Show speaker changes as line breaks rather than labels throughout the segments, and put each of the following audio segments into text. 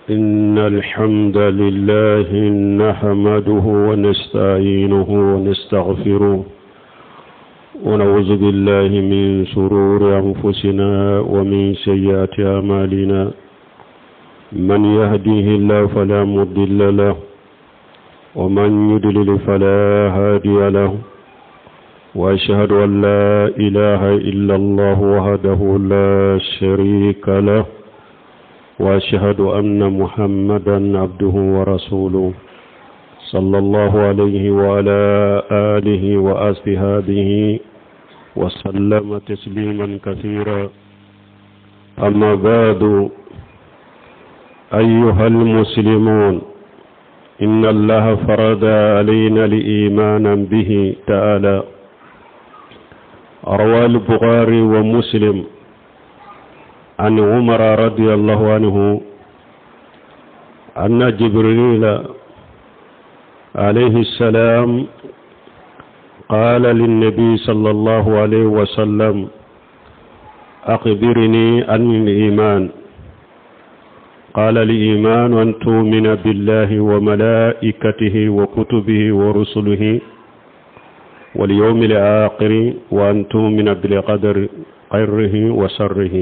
إن الحمد لله نحمده ونستعينه ونستغفره ونعوذ بالله من شرور أنفسنا ومن سيئات أعمالنا من يهديه الله فلا مضل له ومن يضلل فلا هادي له وأشهد أن لا إله إلا الله وحده لا شريك له وأشهد أن محمدا عبده ورسوله صلى الله عليه وعلى آله وأصحابه وسلم تسليما كثيرا أما بعد أيها المسلمون إن الله فرض علينا الإيمان به تعالى روى البخاري ومسلم عن عمر رضي الله عنه أن جبريل عليه السلام قال للنبي صلى الله عليه وسلم أخبرني عن الإيمان قال الإيمان أن تؤمن بالله وملائكته وكتبه ورسله واليوم الآخر وأن تؤمن بالقدر خيره وشره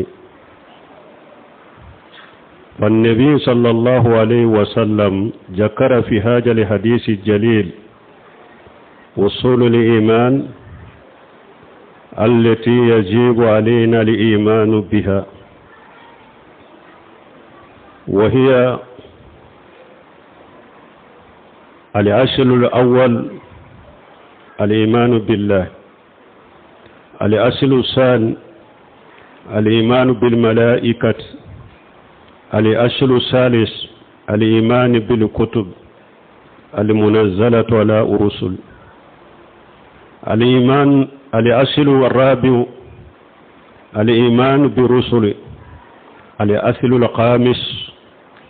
فالنبي صلى الله عليه وسلم ذكر في هذا الحديث الجليل وصول الإيمان التي يجب علينا الإيمان بها وهي الأصل الأول الإيمان بالله الأصل الثاني الإيمان بالملائكة الأصل الثالث الإيمان بالكتب المنزلة على الرسل الإيمان الأصل الرابع الإيمان بالرسل الأصل الخامس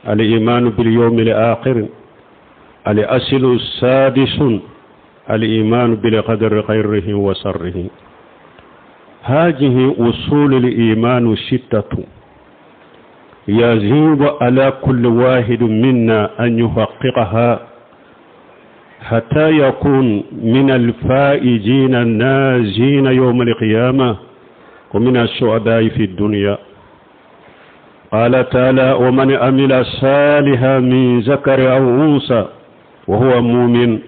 الإيمان باليوم الآخر الأصل السادس الإيمان بالقدر خيره وشره هذه أصول الإيمان ستة يجب على كل واحد منا أن يحققها حتى يكون من الفائزين الناجين يوم القيامة ومن السعداء في الدنيا قال تعالى ومن عمل صالحا من ذكر أو أنثى وهو مؤمن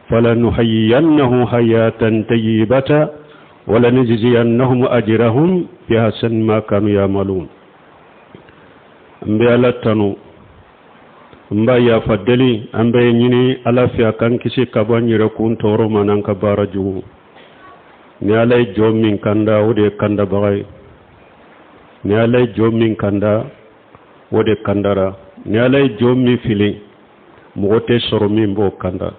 فلنحيينه حياة طيبة ولنجزينهم أجرهم بأحسن ما كانوا يعملون n bɛ ala tanu n b'a yafa deli an bɛ ɲini ala fɛ a k'an kisi ka bɔ an yɛrɛkun tɔɔrɔ ma n'an ka baara jugu ni ala ye jɔn min kanda o de ye kandabaga ye ni ala ye jɔn min kanda o de kandara ni ala ye jɔn min fili mɔgɔ tɛ sɔrɔ min b'o kanda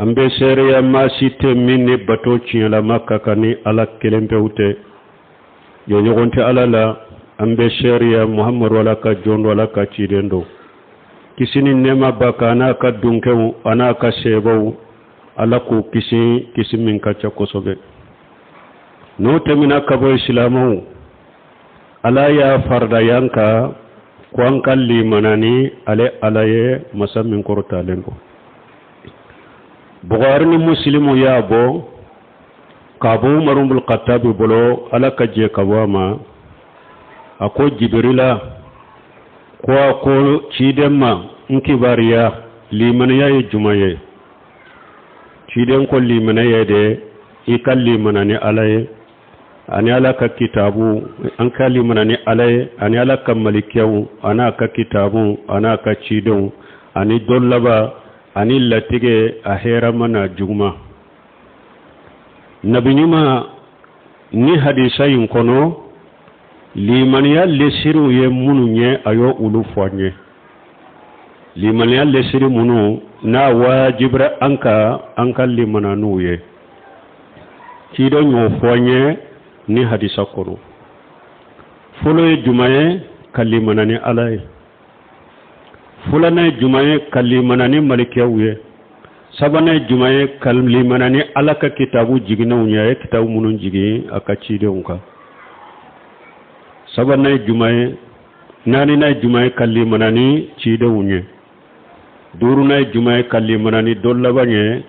an bɛ seereya maa si tɛ min ni bato tiɲɛlama ka kan ni ala kelen pewu tɛ jɔɲɔgɔn tɛ ala la an bɛ seereya muhamadu ala ka jɔn don ala ka ciden don kisi ni nɛɛma b'a kan a n'a ka dunkɛw a n'a ka sebaw ala k'u kisi kisi min ka ca kosɛbɛ n'o tɛmɛna ka bɔ silamɛw ala y'a faridaya an kan ko an ka limana ni ale ala ye masa min kɔrɔtalen don bukari ni musilimu y'a bɔ ka bɔ umaru bun katabi bolo ala ka jɛ ka bɔ a ma a ko jibirila ko a ko ciden ma n kibaruya limaniya ye juman ye ciden ko limaniya de i ka limana ni ala ye ani ala ka kitabu an ka limana ni ala ye ani ala ka malikiyaw an'a ka kitabu an'a ka cidenw ani don laban ani latigɛ a hɛrɛma n'a juguma nabi ɲuman ni hadisa in kɔnɔ limaniya lesiriw ye minnu ye a y'o olu fɔ an ye limaniya lesiri minnu n'a wajibira an kan an ka limana n'u ye ciden y'o fɔ an ye ni hadisa kɔnɔ fɔlɔ ye juman ye ka limana ni ala ye filanan ye juman ye ka limana ni malikiyaw ye sabanan ye juman ye ka limana ni ala ka kitabu jiginnenw ye a ye kitabu minnu jigin a ka cidenw kan sabanan ye juman ye Naaninan ye jumɛn ye? Ka limana ni cidenw ye. Duurunan ye jumɛn ye? Ka limana ni don laban ye.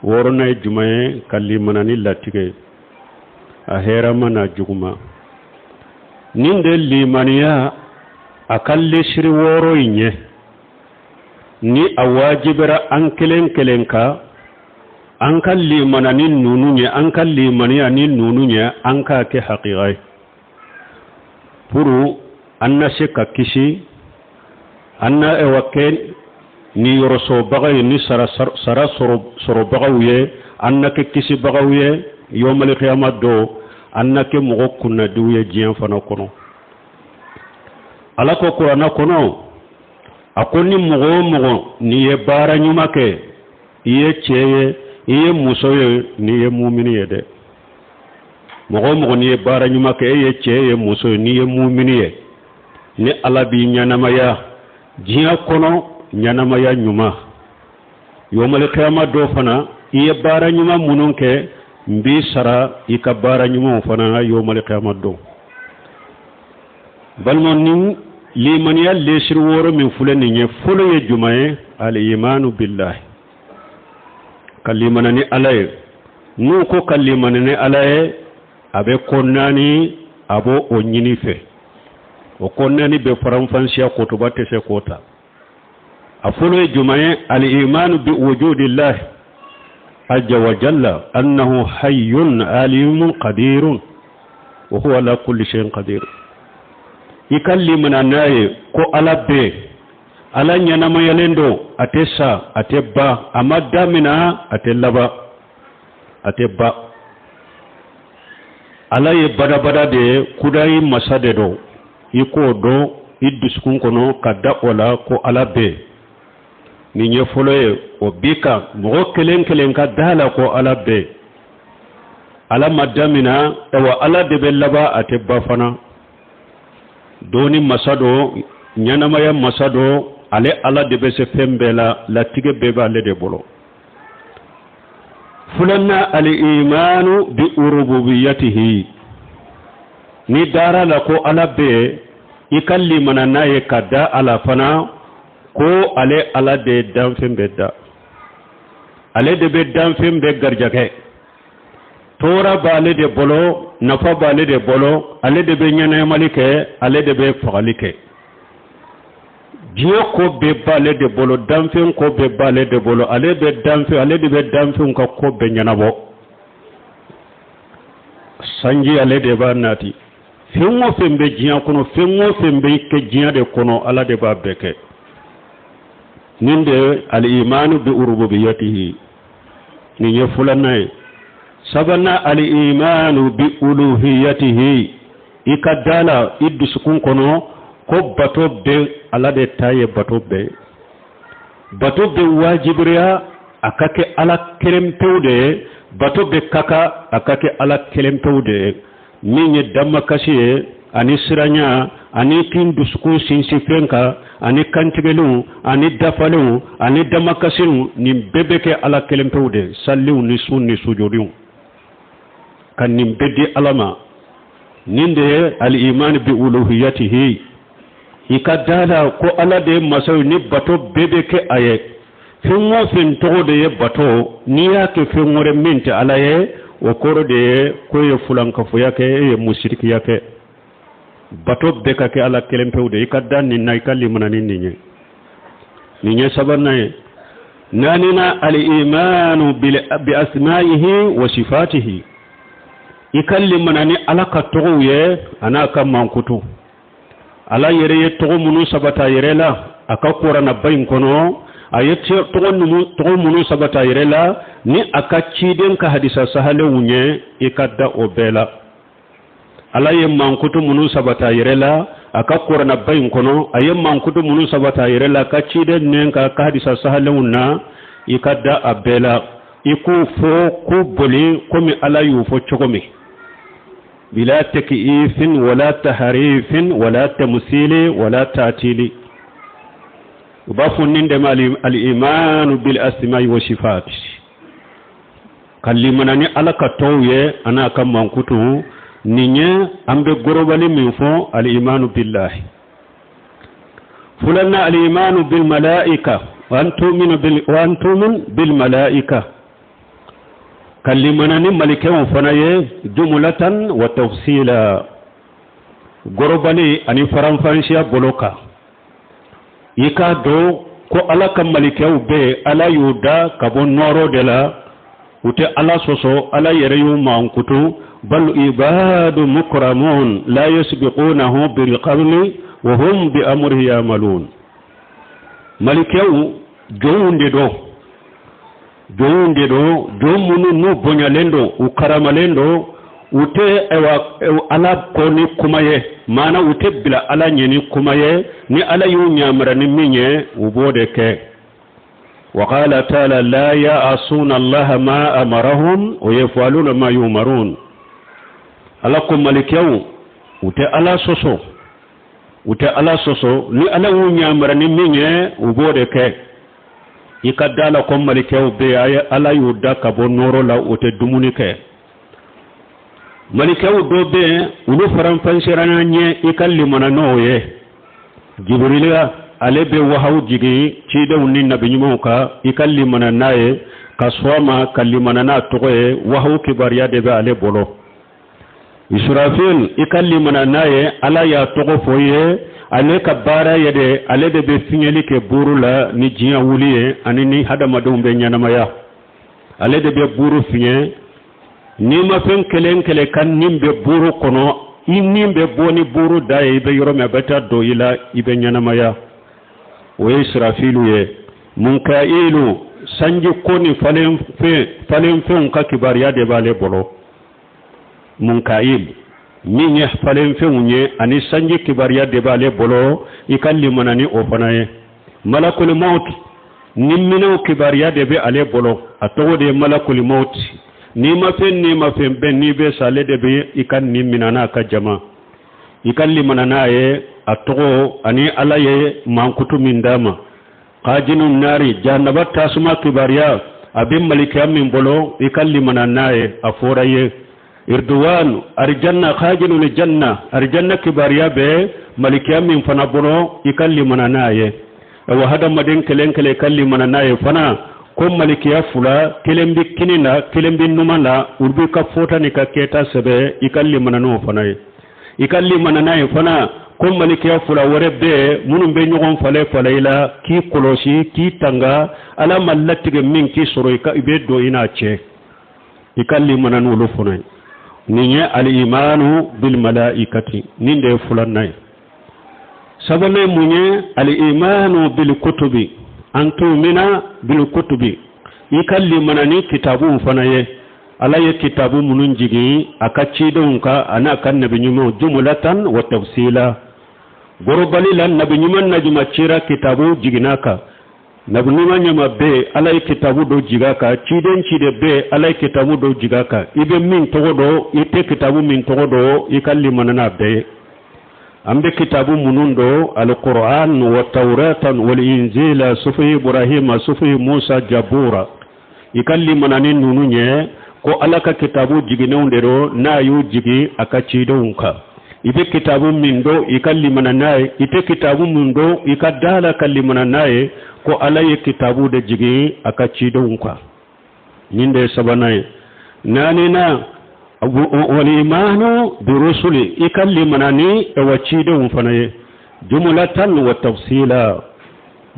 Wɔɔrɔnan ye jumɛn ye? Ka limana ni latigɛ ye, a hɛrɛma n'a juguma. Nin de limaniya a ka lesiri wɔɔrɔ in ye, ni a wajibira an kelen kelen ka an ka limana ni nunu ye, an ka limaniya ni nunu ye, an k'a kɛ hakiga ye pour an na se ka kisi, an na ewa kɛ niyɔrɔsɔrɔbaga ye, ni sara sara sɔrɔbagaw ye, an na kɛ kisibagaw ye yɔmalikiyama don, an na kɛ mɔgɔ kunnadiw ye diɲɛ fana kɔnɔ. Ala ko kuranna kɔnɔ, a ko ni mɔgɔ o mɔgɔ n'i ye baara ɲuman kɛ, i ye cɛ ye, i ye muso ye, n'i ye mumini ye dɛ, mɔgɔ o mɔgɔ n'i ye baara ɲuman kɛ, e ye cɛ ye, muso ye, n'i ye mumini ye, ni Ala b'i ɲɛnamaya diɲɛ kɔnɔ ɲɛnamaya ɲuman, yɔmalikiyama don fana, i ye baara ɲuman minnu kɛ, n b'i sara i ka baara ɲumanw fana yɔmalikiyama don. Balima, ni limaniya lesiri wɔɔrɔ min filɛ nin ye, fɔlɔ ye jumɛn ye? Alimanu billahi, ka limana ni Ala ye. N'u ko ka limana ni Ala ye, a bɛ ko naani, a b'o o ɲini fɛ. O ko naani bɛ faranfansiya, kutuba tɛ se k'o ta. A fɔlɔ ye jumɛn ye? Alimanu bi wujudillahi azza wa jalla, annahu hayyun alimun qadirun wa huwa ala kulli shay'in qadir. I ka limana n'a ye ko Ala bɛ, Ala ɲɛnamayalen don, a tɛ sa, a tɛ ban, a ma damina, a tɛ laban, a tɛ ban. Ala ye badabada de ye, kudayi masa de don. I k'o dɔn i dusukun kɔnɔ ka da o la ko Ala bɛ. Nin ye fɔlɔ ye. O bi kan mɔgɔ kelen kelen ka da la ko Ala bɛ, Ala ma damina, awa Ala de bɛ laban, a tɛ ban fana. Dɔnni masa don, ɲɛnamaya masa don, ale Ala de bɛ se fɛn bɛɛ la, latigɛ bɛɛ b'ale de bolo. Filanan, al-imanu bi urububiyatihi. Ni dara la ko Ala bɛ, i ka limana n'a ye ka da ala fana ko ale Ala de ye danfɛn bɛɛ da, ale de bɛ danfɛn bɛɛ garijɛgɛ, tɔɔrɔ b'ale de bolo, nafa b'ale de bolo, ale de bɛ ɲɛnamali kɛ, ale de bɛ fagali kɛ, diɲɛ ko bɛɛ b'ale de bolo, danfɛn ko bɛɛ b'ale de bolo, ale bɛ danfɛn, ale de bɛ danfɛnw ka ko bɛɛ ɲɛnabɔ. Sanji, ale de b'a nati. Fɛn o fɛn bɛ diɲɛ kɔnɔ, fɛn o fɛn bɛ kɛ diɲɛ de kɔnɔ, Ala de b'a bɛɛ kɛ. Nin de al-imanu bi urububiyatihi, nin ye filanan ye. Sabanan, al-imanu bi uluhiyatihi. I ka da la i dusukun kɔnɔ ko bato bɛ Ala de ta ye. Bato bɛɛ, bato bɛ wajibiriya a ka kɛ Ala kelen pewu de ye. Bato bɛ ka kan a ka kɛ Ala kelen pewu de ye, min ye damakasi ye, ani siranya, ani k'i dusukun sinsin fɛn kan, ani kantigɛliw, ani dafalenw, ani damakasiw, nin bɛɛ bɛ kɛ Ala kelen pewu de. Saliw ni sun ni sujodiw, ka nin bɛɛ di Ala ma, nin de ye al-imani bi uluhiyatihi. I ka da la ko Ala de ye masa ye ni bato bɛɛ bɛ kɛ a ye. Fɛn o fɛn tɔgɔ de ye bato, n'i y'a kɛ fɛn wɛrɛ min tɛ Ala ye, o kɔrɔ de ye ko e ye fulankafoya kɛ, e ye musirikiya kɛ. Bato bɛɛ ka kɛ Ala kelen pewu de. I ka da nin na, i ka limana ni nin ye. Nin ye sabanan ye. Naaninan, al-imanu bi asma'ihi wa sifatihi. I ka limana ni Ala ka tɔgɔw ye an'a ka mankutu. Ala yɛrɛ ye tɔgɔ minnu sabata a yɛrɛ la a ka kuranaba in kɔnɔ, a ye tɔgɔ minnu sabata a yɛrɛ la ni a ka ciden ka hadisa sahalenw ye, i ka da o bɛɛ la. Ala ye mankutu minnu sabata a yɛrɛ la a ka kuranaba in kɔnɔ, a ye mankutu minnu sabata a yɛrɛ la a ka ciden nɛn ka ka hadisa sahalenw na, i ka da a bɛɛ la, i k'u fɔ k'u boli komi Ala y'u fɔ cogo min, bila takifin wala taharifin wala tamsili wala tatili. U b'a fɔ nin de ma al-imanu bil asma'i wa sifat, ka limana ni Ala ka tɔw ye an'a ka mankutu. Nin ye an bɛ gorobali min fɔ, al-imanu billahi. Fulanna alimanu bil malaika wa an tu'minu bil wa an tu'min bil malaika, ka limana ni malikɛw fana ye, jumlatan wa tafsila, gorobali ani faranfansiya bolo kan. I k'a dɔn ko Ala ka malikɛw bɛ, Ala y'u da ka bɔ nɔɔrɔ de la, u tɛ Ala sɔsɔ, Ala yɛrɛ y'u mankutu: bal ibadu mukramun la yasbiqunahu bil qawli wa hum bi amrihi ya'malun. Malikɛw jɔnw de don, jɔnw de don, jɔn minnu n'u bonyalen don, u karamalen don. U tɛ ayiwa Ala kɔ ni kuma ye, maana u tɛ bila Ala ɲɛ ni kuma ye. Ni Ala y'u ɲamara ni min ye, u b'o de kɛ. وقال تعالى: لا يعصون الله ما أمرهم ويفعلون ما يؤمرون. Ala ko malikɛw, u tɛ Ala sɔsɔ, u tɛ Ala sɔsɔ. Ni Ala y'u ɲamara ni min ye, u b'o de kɛ. I ka da la ko malikɛw bɛ yen, Ala y'u da ka bɔ nɔɔrɔ la, u tɛ dumuni kɛ. Malikɛw dɔ bɛ yen, olu faranfasiyara ɲɛ, i ka limana n'o ye. Jibirila, ale bɛ wahaw jigin cidenw ni nabi ɲumanw kan, i ka limana n'a ye, ka sɔn a ma, ka limana n'a tɔgɔ ye. Wahaw kibaruya de bɛ ale bolo. Israfil, i ka limana n'a ye, Ala y'a tɔgɔ fɔ i ye. Ale ka baara ye de, ale de bɛ fiɲɛli kɛ buuru la ni diɲɛ wuli ye, ani ni hadamadenw bɛ ɲɛnamaya, ale de bɛ buuru fiɲɛ. N'i ma fɛn kelen kelen ka nin bɛ buuru kɔnɔ, i nin bɛ bɔ ni buuru da ye, i bɛ yɔrɔ min, a bɛ taa don i la, i bɛ ɲɛnamaya. O ye Sirafilu ye. Munkailu, sanji ko ni falenfɛn, falenfɛnw ka kibaruya de b'ale bolo. Munkail, min ye falenfɛnw ye ani sanji kibaruya de b'ale bolo, i ka limana ni o fana ye. Malakul maut, ni minɛw kibaruya de bɛ ale bolo, a tɔgɔ de ye malakul maut. N'i ma fɛn, n'i ma fɛn bɛn, n'i bɛ sa, ale de bɛ i ka nin minɛ n'a ka jama. I ka limana n'a ye, a tɔgɔ ani Ala ye mankutu min d'a ma. Kajinu nari, jahanaba tasuma kibaruya a bɛ malikiya min bolo, i ka limana n'a ye, a fɔra ye. Irduwan, arijanna, kajinu ni janna, arijanna kibaruya bɛ malikiya min fana bolo, i ka limana n'a ye. Awa, hadamaden kelen kelen ka limana n'a ye fana ko malikiya fila, kelen bɛ kini na, kelen bɛ numan na, olu b'i ka fɔta n'i ka kɛta sɛbɛ, i ka limana n'o fana ye. I ka limana n'a ye fana ko malikiya fila wɛrɛ bɛ minnu bɛ ɲɔgɔn falen falen i la, k'i kɔlɔsi, k'i tanga. Ala ma latigɛ min k'i sɔrɔ, i ka i bɛ don i n'a cɛ, i ka limana n'olu fana ye. Nin ye alimanu bil malaikati, nin de ye filanan ye. Sabanan mun ye? Alimanu bil kutubi, an tumina bil kutubi, i ka limana ni kitabuw fana ye. Ala ye kitabu minnu jigin a ka cidenw kan ani a ka nabi ɲumanw, jumlatan wa tafsila, gorobali la. Nabi ɲuman najuma cira, kitabu jiginna kan. Nabi ɲuman ɲama bɛ, Ala ye kitabu dɔ jigin kan. Ciden ciden bɛ, Ala ye kitabu dɔ jigin kan. I bɛ min tɔgɔ dɔn, i tɛ kitabu min tɔgɔ dɔn, i ka limana n'a bɛɛ ye. An bɛ kitabu minnu dɔn: alquran wa tawratan wal injila, sufi Ibrahima, sufi Musa, jabura. I ka limana ni ninnu ye ko Ala ka kitabu jiginnenw de don, n'a y'u jigin a ka cidenw kan. I bɛ kitabu min dɔn, i ka limana n'a ye. I tɛ kitabu min dɔn, i ka da la ka limana n'a ye ko Ala ye kitabu de jigin a ka cidenw kan. Nin de ye sabanan ye. Naaninan, walimanu birusuli, i ka limana ni wa cidenw fana ye, jumlatan wa tafsila,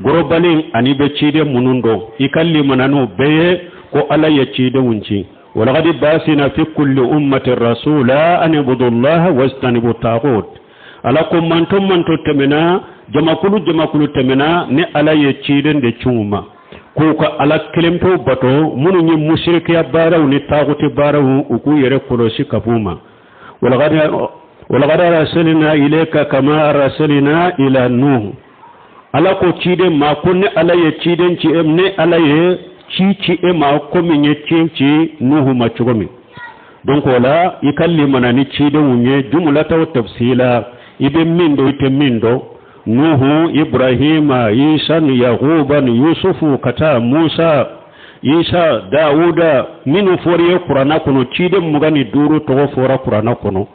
gorobalen ani bɛ ciden minnu dɔn, i ka limana n'o bɛɛ ye ko Ala ye cidenw ci. ولقد بعثنا في كل أمة رسولا أن اعبدوا الله واجتنبوا الطاغوت. Ala ko manto manto tɛmɛna, jamakulu jamakulu tɛmɛna, ni Ala ye ciden de ci u ma k'u ka Ala kelen pewu bato. Minnu ye musirikiya baaraw ni taaguti baaraw, u k'u yɛrɛ kɔlɔsi ka b'u ma. ولقد أرسلنا إليك كما أرسلنا إلى نوح. Ala ko ciden ma ko ni Ala ye ciden ci, ni Ala ye ci ci e ma komi ye ci ci Nuhu ma cogo min. Donc o la, i ka limana ni cidenw ye, jumlatan wa tafsila, i bɛ min dɔn, i tɛ min dɔn: Nuhu, Ibrahima, Isa ni Yakuba ni Yusufu, ka taa Musa, Isa, Dawuda, minnu fɔra i ye kuranna kɔnɔ. Ciden 25 tɔgɔ fɔra kuranna kɔnɔ.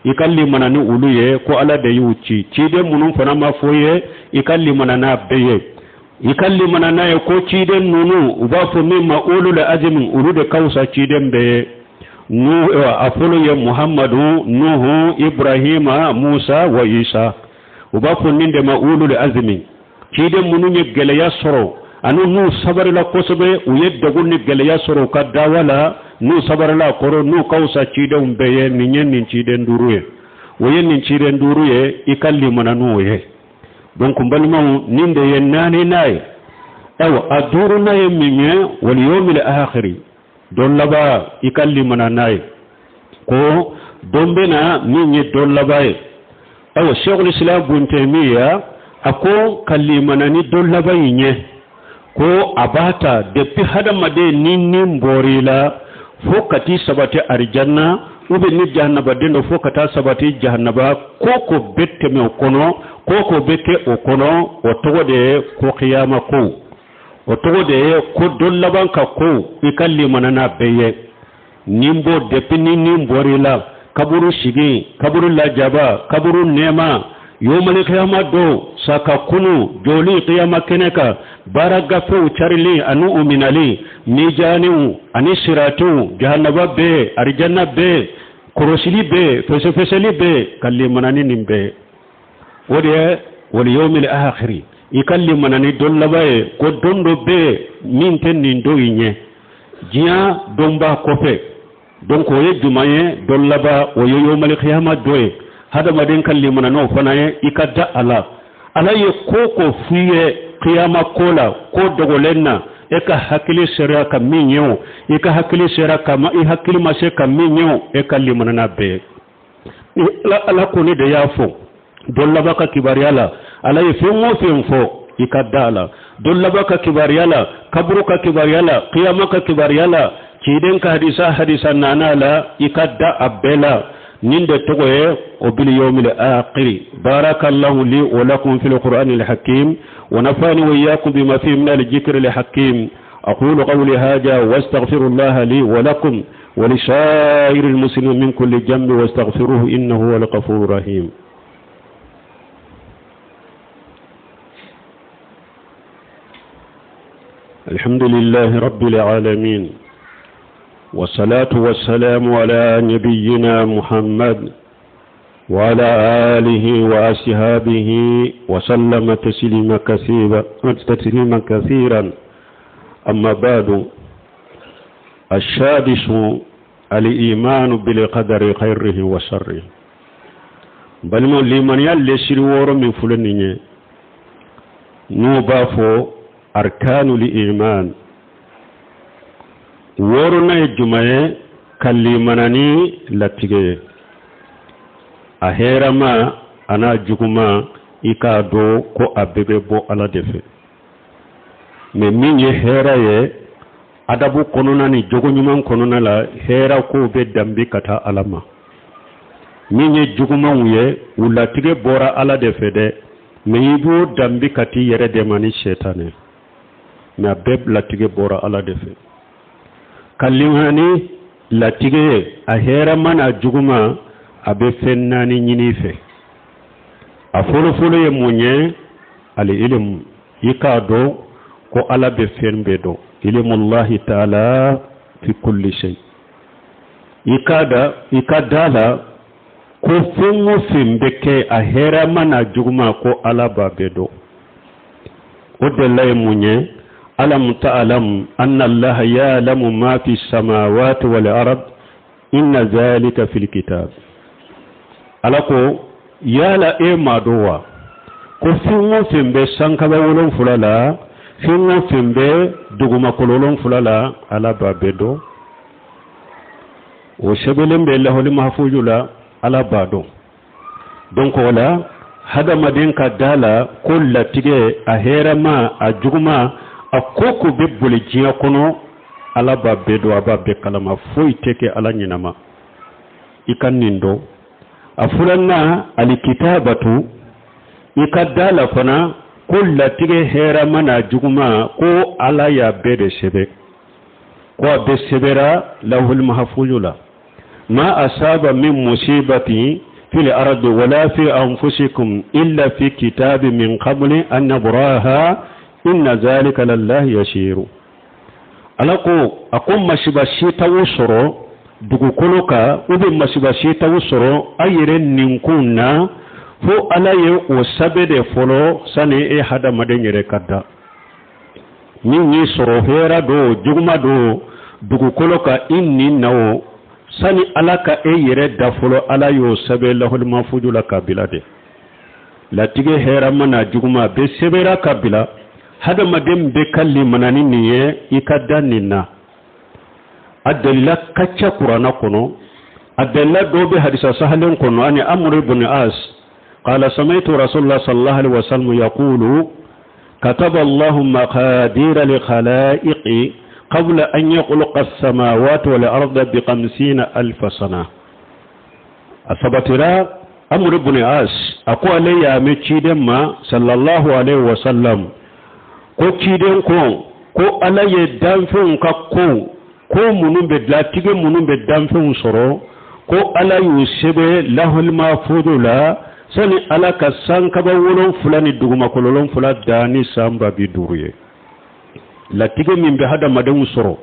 I ka limana ni olu ye ko Ala de y'u ci. Ciden minnu fana ma fɔ i ye, i ka limana n'a bɛɛ ye. I ka limana n'a ye ko ciden ninnu, u b'a fɔ min ma ulul azmi, olu de ka fisa ciden bɛɛ ye. Nu a fɔlɔ ye Muhammadu, Nuhu, Ibrahima, Musa wa Isa. U b'a fɔ nin de ma ulul azmi. Ciden minnu ye gɛlɛya sɔrɔ ani n'u sabarila kosɛbɛ, u ye degun ni gɛlɛya sɔrɔ u ka dawa la, n'u sabarila a kɔrɔ, n'u ka fisa cidenw bɛɛ ye. Nin ye nin ciden duuru ye, o ye nin ciden duuru ye, i ka limana n'o ye. Donc n balimaw, nin de ye naaninan ye. Ayiwa, a duurunan ye min ye, wal yawmil akhiri, don laban, i ka limana n'a ye ko don bɛ na min ye don laban ye. Ayiwa, Sheikhul Islam Bun Taymiya a ko ka limana ni don laban in ye, ko a b'a ta depuis hadamaden ni nin bɔr'i la fo ka t'i sabati arijanna, ou bien ni jahanabaden don, fo ka taa sabati jahanaba, ko ko bɛ tɛmɛ o kɔnɔ, ko ko bɛ kɛ o kɔnɔ, o tɔgɔ de ye ko kiyama ko, o tɔgɔ de ye ko don laban ka ko, i ka limana n'a bɛɛ ye. Nin bɔ depuis ni nin bɔr'i la, kaburu sigi, kaburu lajaba, kaburu nɛɛma, yomali kiyama don, saka kunu, jɔli kiyama kɛnɛ kan, baara gafew carili ani u minali, mijaniw ani siratiw, jahanaba bɛɛ, arijanna bɛɛ, kɔrɔsili bɛɛ, fɛsɛfɛsɛli bɛɛ, ka limana ni nin bɛɛ, o de ye wal yawmil akhiri. I ka limana ni don laban ye ko don dɔ bɛ yen min tɛ nin don in ye, diɲɛ donba kɔfɛ. Donc o ye jumɛn ye? Don laban, o ye yomali kiyama dɔ ye. Hadamaden ka limana n'o fana ye, i ka da a la. Ala ye ko ko f'i ye kiyama ko la, ko dogolen na, e ka hakili sera ka min ye o, i ka hakili sera ka ma, i hakili ma se ka min ye o, e ka limana n'a bɛɛ ye. Ala kɔni de y'a fɔ don laban ka kibaruya la. Ala ye fɛn o fɛn fɔ, i ka da a la. Don laban ka kibaruya la, kaburu ka kibaruya la, kiyama ka kibaruya la, ciden ka hadisa nana la, i ka da a bɛɛ la. Nin de tɔgɔ ye o bil yawmil akhiri. Barakallahu li wa lakum fil qur'anil hakim wa nafani wa iyyakum bima fihi min al dhikril hakim. أقول قولي هذا واستغفر الله لي ولكم ولسائر المسلمين من كل ذنب واستغفروه إنه هو الغفور الرحيم. الحمد لله رب العالمين، والصلاة والسلام على نبينا محمد وعلى آله وأصحابه وسلم تسليما كثيرا تسليما كثيرا. أما بعد، السادس الإيمان بالقدر خيره وشره. Balimaw, limaniya lesiri wɔɔrɔ min filɛ nin ye, n'u b'a fɔ arkanul iman, wɔɔrɔnan ye jumɛn ye? Ka limana ni latigɛ ye, a hɛrɛma a n'a juguma, i k'a dɔn ko a bɛɛ bɛ bɔ Ala de fɛ. Mais min ye hɛrɛ ye, adabu kɔnɔna ni jogo ɲuman kɔnɔna la, hɛrɛ kow bɛ danbe ka taa Ala ma. Min ye jugumanw ye, u latigɛ bɔra Ala de fɛ dɛ, mais i b'o danbe ka t'i yɛrɛ de ma ni sɛtanɛ. Mais a bɛɛ latigɛ bɔra Ala de fɛ. Ka limana ni latigɛ ye, a hɛrɛma n'a juguma, a bɛ fɛn naani ɲini i fɛ. A fɔlɔfɔlɔ ye mun ye? Al ilmu, i k'a dɔn ko Ala bɛ fɛn bɛɛ dɔn. Ilmullahi taala fi kulli shay. I ka da la ko fɛn o fɛn bɛ kɛ, a hɛrɛma n'a juguma, ko Ala b'a bɛɛ dɔn. O delila ye mun ye? Alam ta'lam anna Allaha ya'lamu ma fi samawati wal ard inna zalika fil kitab. Ala ko yala e m'a dɔn wa ko fɛn o fɛn bɛ sankaba 7 la, fɛn o fɛn bɛ dugumakolo 7 la, Ala b'a bɛɛ dɔn. O sɛbɛnlen bɛ laholi mahafuju la, Ala b'a dɔn. Donc o la, hadamaden ka da la ko latigɛ, a hɛrɛma a juguma, a ko ko bɛ boli diɲɛ kɔnɔ, Ala b'a bɛɛ dɔn, a b'a bɛɛ kalama, foyi tɛ kɛ Ala ɲinama. I ka nin dɔn. A filanan, alikitabatu, i ka da la fana ko latigɛ hɛrɛma n'a juguma, ko Ala y'a bɛɛ de sɛbɛn, ko a bɛ sɛbɛra lahul mahafuju la. Ma asaba min musibati. في الأرض ولا في أنفسكم إلا في كتاب من قبل أن نبراها إن ذلك لله يسير. Ala ko, a ko masiba si t'aw sɔrɔ dugukolo kan, ou bien masiba si t'aw sɔrɔ a yɛrɛ ninkun na, fo Ala ye o sɛbɛn de fɔlɔ sani e hadamaden yɛrɛ ka da. Min y'i sɔrɔ, hɛrɛ don, juguma don, dugukolo kan, i nin na o, sani Ala ka e yɛrɛ da fɔlɔ, Ala y'o sɛbɛn lahɔlimafuju la ka bila de. Latigɛ hɛrɛma n'a juguma bɛɛ sɛbɛnra ka bila. Hadamaden bɛ ka limana ni nin ye, i ka da nin na. A dalila ka ca Kuranna kɔnɔ, a dalila dɔw bɛ hadisa sahalen kɔnɔ. Ani Amr ibn As قال سمعت رسول الله صلى الله عليه وسلم يقول كتب الله مقادير لخلائق قبل أن يخلق السماوات والأرض ب50,000 سنة. A sabatira Amr ibn As a ko ale y'a mɛn ciden ma صلى الله عليه وسلم, ko ciden ko ko Ala ye danfɛnw ka ko ko minnu bɛ latigɛ, minnu bɛ danfɛnw sɔrɔ, ko Ala y'u sɛbɛn lahɔlima la sani Ala ka sankaba 7 ni dugumakolo 7 da ni san 50,000 ye. Latigɛ min bɛ hadamadenw sɔrɔ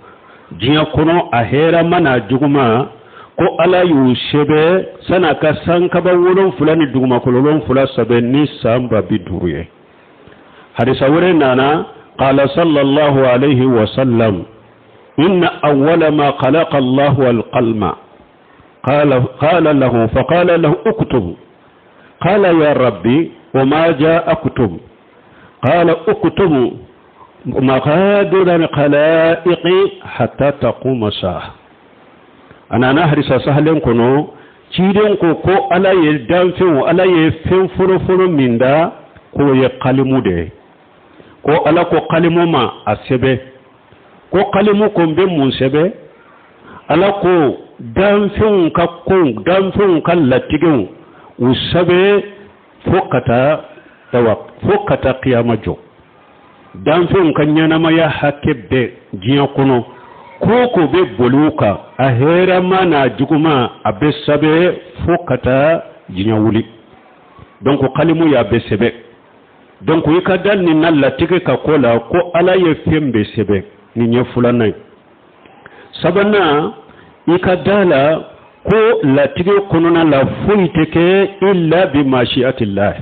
diɲɛ kɔnɔ, a hɛrɛma n'a juguma, ko Ala y'u sɛbɛn sani a ka sankaba 7 ni dugumakolo 7 sɛbɛn ni san 50,000 ye. Hadisa wɛrɛ nana: قال صلى الله عليه وسلم إن أول ما خلق الله القلم. قال قال له فقال له اكتب. قال يا ربي وماذا أكتب؟ قال اكتب مقادير الخلائق حتى تقوم الساعة. A nana hadisa sahalen kɔnɔ, ciden ko ko Ala ye danfɛnw, Ala ye fɛn fɔlɔfɔlɔ min da, k'o ye kalimu de ye. Ko Ala ko kalimu ma a sɛbɛ. Ko kalimu ko n bɛ mun sɛbɛ? Ala ko danfɛnw ka kow, danfɛnw ka latigɛw, u sɛbɛ fo ka taa, ayiwa, fo ka taa kiyama jɔ. Danfɛnw ka ɲɛnamaya hakɛ bɛɛ diɲɛ kɔnɔ, ko ko bɛ boli u kan, a hɛrɛma n'a juguma, a bɛ sɛbɛ fo ka taa diɲɛ wuli. Donc kalimu y'a bɛɛ sɛbɛ. Donc i ka da nin na latigɛ ka ko la, ko Ala ye fɛn bɛɛ sɛbɛ. Nin ye filanan ye. Sabanan, i ka da la ko latigɛ kɔnɔna la, foyi tɛ kɛ إلا بمشيئة الله.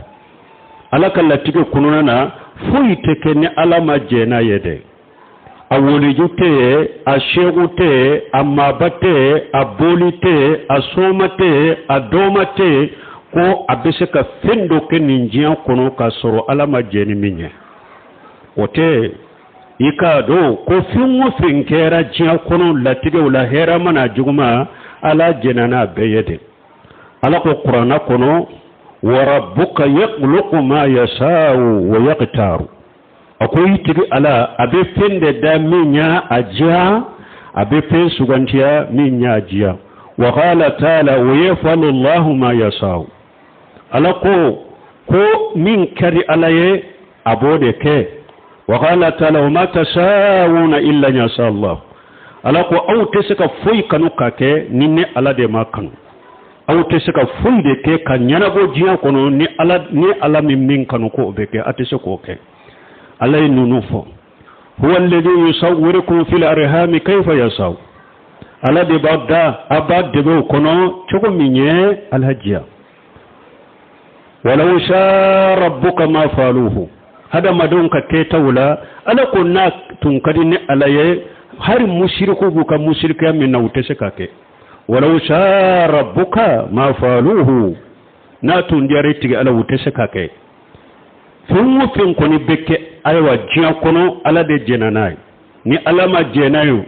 Ala ka latigɛ kɔnɔna na, foyi tɛ kɛ ni Ala ma jɛ n'a ye dɛ. A woliju tɛ yen, a seku tɛ yen, a maaba tɛ yen, a boli tɛ yen, a soma tɛ yen, a dɔma tɛ yen, ko a bɛ se ka fɛn dɔ kɛ nin diɲɛ kɔnɔ k'a sɔrɔ Ala ma jɛ ni min ye, o tɛ. I k'a dɔn ko fɛn o fɛn kɛra diɲɛ kɔnɔ latigɛw la, hɛrɛma n'a juguma, Ala jɛnna n'a bɛɛ ye de. Ala ko Kuranna kɔnɔ: وربك يخلق ما يشاء ويختار. A ko i tigi Ala, a bɛ fɛn de da min y'a a diya, a bɛ fɛn sugantiya min y'a diya. وقال تعالى ويفعل الله ما يشاء. Ala ko ko min ka di Ala ye, a b'o de kɛ. وقال تعالى وما تشاءون إلا أن يشاء الله. Ala ko aw tɛ se ka foyi kanu ka kɛ ni ne Ala de ma kanu. Aw tɛ se ka foyi de kɛ ka ɲɛnabɔ diɲɛ kɔnɔ ni Ala, ni Ala min kanu ko o bɛ kɛ, a tɛ se k'o kɛ. Ala ye ninnu fɔ: هو الذي يصوركم في الأرحام كيف يشاء. Ala de b'a da a b'a dɛbɛw kɔnɔ cogo min ye Ala diya. ولو شاء ربك ما فعلوه. Hadamadenw ka kɛtaw la, Ala ko n'a tun ka di ni Ala ye, hari musiriku b'u ka musirikuya min na, u tɛ se ka kɛ. ولو شاء ربك ما فعلوه. N'a tun diyara i tigi Ala, u tɛ se ka kɛ. Fɛn o fɛn kɔni bɛ kɛ, ayiwa, diɲɛ kɔnɔ, Ala de jɛnna n'a ye. Ni Ala ma jɛn n'a ye,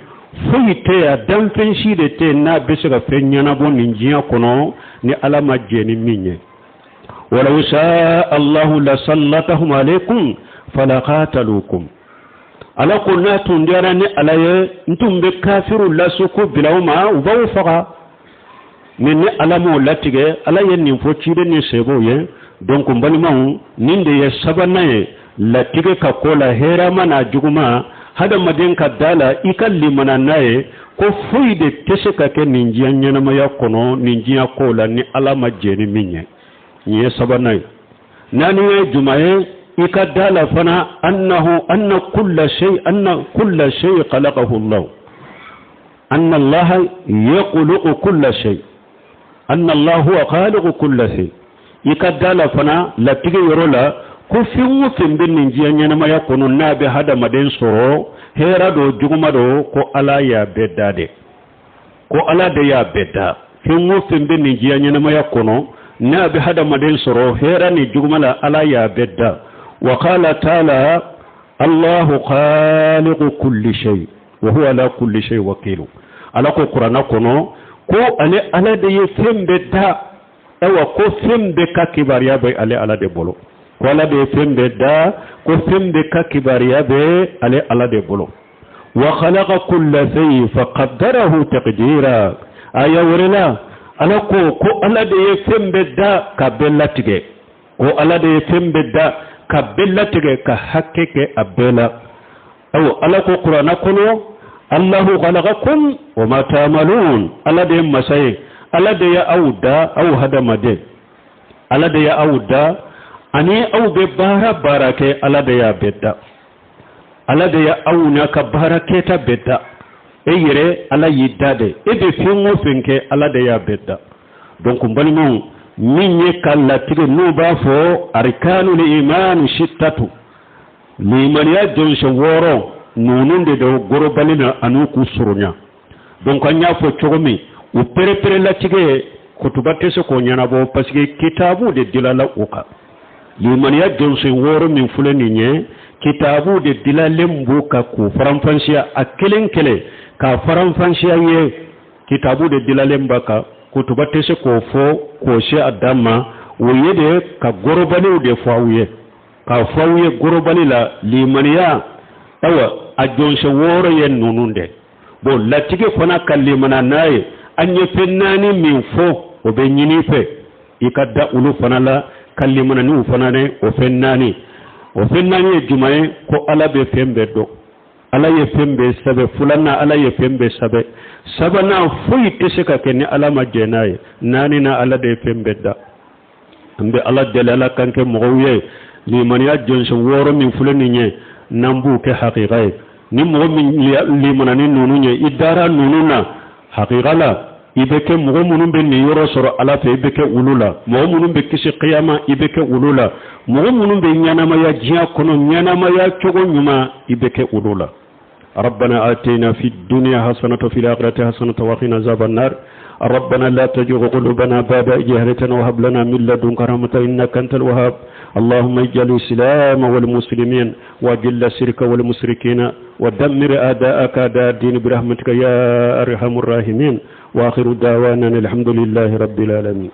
foyi tɛ yen, a danfɛn si de tɛ yen n'a bɛ se ka fɛn ɲɛnabɔ nin diɲɛ kɔnɔ ni Ala ma jɛn ni min ye. ولو شاء الله لسلطهم عليكم فلقاتلوكم. Ala ko n'a tun diyara ni Ala ye, n tun bɛ kafiru lasu ko bila u ma, u b'aw faga. Mais ni Ala m'o latigɛ. Ala ye nin fɔ ciden ni sɛbɛw ye. Donc n balimaw, nin de ye sabanan ye latigɛ ka ko la, hɛrɛma n'a juguma. Hadamaden ka da la, i ka limana n'a ye. Ko foyi de tɛ se ka kɛ nin diɲɛ ɲɛnamaya kɔnɔ, nin diɲɛ ko la, ni Ala ma jɛn ni min ye. Nin ye sabanan ye. Naani ye jumɛn ye? I ka da la fana, annahu anna kulla shay, anna kulla shay khalaqahu Allah, anna Allah yakhluqu kulla shay, anna Allah huwa khaliqu kulla shay. I ka da la fana latigɛ yɔrɔ la ko fɛn o fɛn bɛ nin diɲɛ ɲɛnamaya kɔnɔ, n'a bɛ hadamaden sɔrɔ, hɛrɛ don, juguma don, ko Ala y'a bɛɛ da de, ko Ala de y'a bɛɛ da. Fɛn o fɛn bɛ nin diɲɛ ɲɛnamaya kɔnɔ, n'a bɛ hadamaden sɔrɔ hɛrɛ ni juguma la, Ala y'a bɛɛ da. Wa qala taala Allahu khaliqu kulli shay wa huwa ala kulli shay wakilu. Ala ko kuranna kɔnɔ ko ale Ala de ye fɛn bɛɛ da. Ayiwa, ko fɛn bɛɛ ka kibaruya bɛ ale Ala de bolo, ko Ala de ye fɛn bɛɛ da, ko fɛn bɛɛ ka kibaruya bɛ ale Ala de bolo. Wa khalaqa kulla shay fa qaddarahu taqdira. Aya wɛrɛ la, Ala ko ko Ala de ye fɛn bɛɛ da ka bɛɛ latigɛ, ko Ala de ye fɛn bɛɛ da ka bɛɛ latigɛ, ka hakɛ kɛ a bɛɛ la. Ayiwa, Ala ko kuranna kɔnɔ Allahu khalaqakum wa ma ta'malun. Ala de ye masa ye, Ala de ye aw da, aw hadamaden, Ala de ye aw da ani aw bɛ baara baara kɛ, Ala de y'a bɛɛ da. Ala de ye aw n'a ka baara kɛta bɛɛ da. E yɛrɛ, Ala y'i da de. E bɛ fɛn o fɛn kɛ, Ala de y'a bɛɛ da. Donc n balimaw, min ye ka latigɛ n'u b'a fɔ arkanul imani sittatu, limaniya jɔnsen wɔɔrɔ ninnu de don gorobali na an'u k'u surunya. Donc an y'a fɔ cogo min, u perepere latigɛ kutuba tɛ se k'o ɲɛnabɔ, parce que kitabu de dilala o kan. Limaniya jɔnsen wɔɔrɔ min filɛ nin ye, kitabu de dilalen b'o kan k'u faranfasiya, a kelen kelen k'a faranfasiya ye, kitabu de dilalen b'a kan. Kutuba tɛ se k'o fɔ k'o se a dan ma. O ye de ka gorobaliw de fɔ aw ye, k'a fɔ aw ye gorobali la limaniya, ayiwa, a jɔnsen wɔɔrɔ ye ninnu de. Bon, latigɛ fana ka limana n'a ye, an ye fɛn naani min fɔ, o bɛ ɲini fɛ i ka da olu fana la ka limana n'u fana ne. O fɛn naani ye jumɛn ye? Ko Ala bɛ fɛn bɛɛ dɔn, Ala ye fɛn bɛɛ sɛbɛn. Filanan, Ala ye fɛn bɛɛ sɛbɛn. Sabanan, foyi tɛ se ka kɛ ni Ala ma jɛn n'a ye. Naani na, Ala de ye fɛn bɛɛ da. An bɛ Ala deli, Ala kan kɛ mɔgɔw ye limaniya jɔnsen wɔɔrɔ min filɛ nin ye, n'an b'u kɛ hakika ye. Ni mɔgɔ min limana ni ninnu ye, i dara ninnu na hakika la, i bɛ kɛ mɔgɔ minnu bɛ nin yɔrɔ sɔrɔ Ala fɛ, i bɛ kɛ olu la. Mɔgɔ minnu bɛ kisi kiyama, i bɛ kɛ olu la. Mɔgɔ minnu bɛ ɲɛnamaya diɲɛ kɔnɔ ɲɛnamaya cogo ɲuman, i bɛ kɛ olu la. ربنا آتنا في الدنيا حسنة وفي الآخرة حسنة وقنا عذاب النار. ربنا لا تزغ قلوبنا بعد إذ هديتنا وهب لنا من لدنك رحمة إنك أنت الوهاب. اللهم اجعل الإسلام والمسلمين، وأذل الشرك والمشركين، ودمر أعداءك أعداء الدين برحمتك يا أرحم الراحمين. وآخر دعوانا الحمد لله رب العالمين.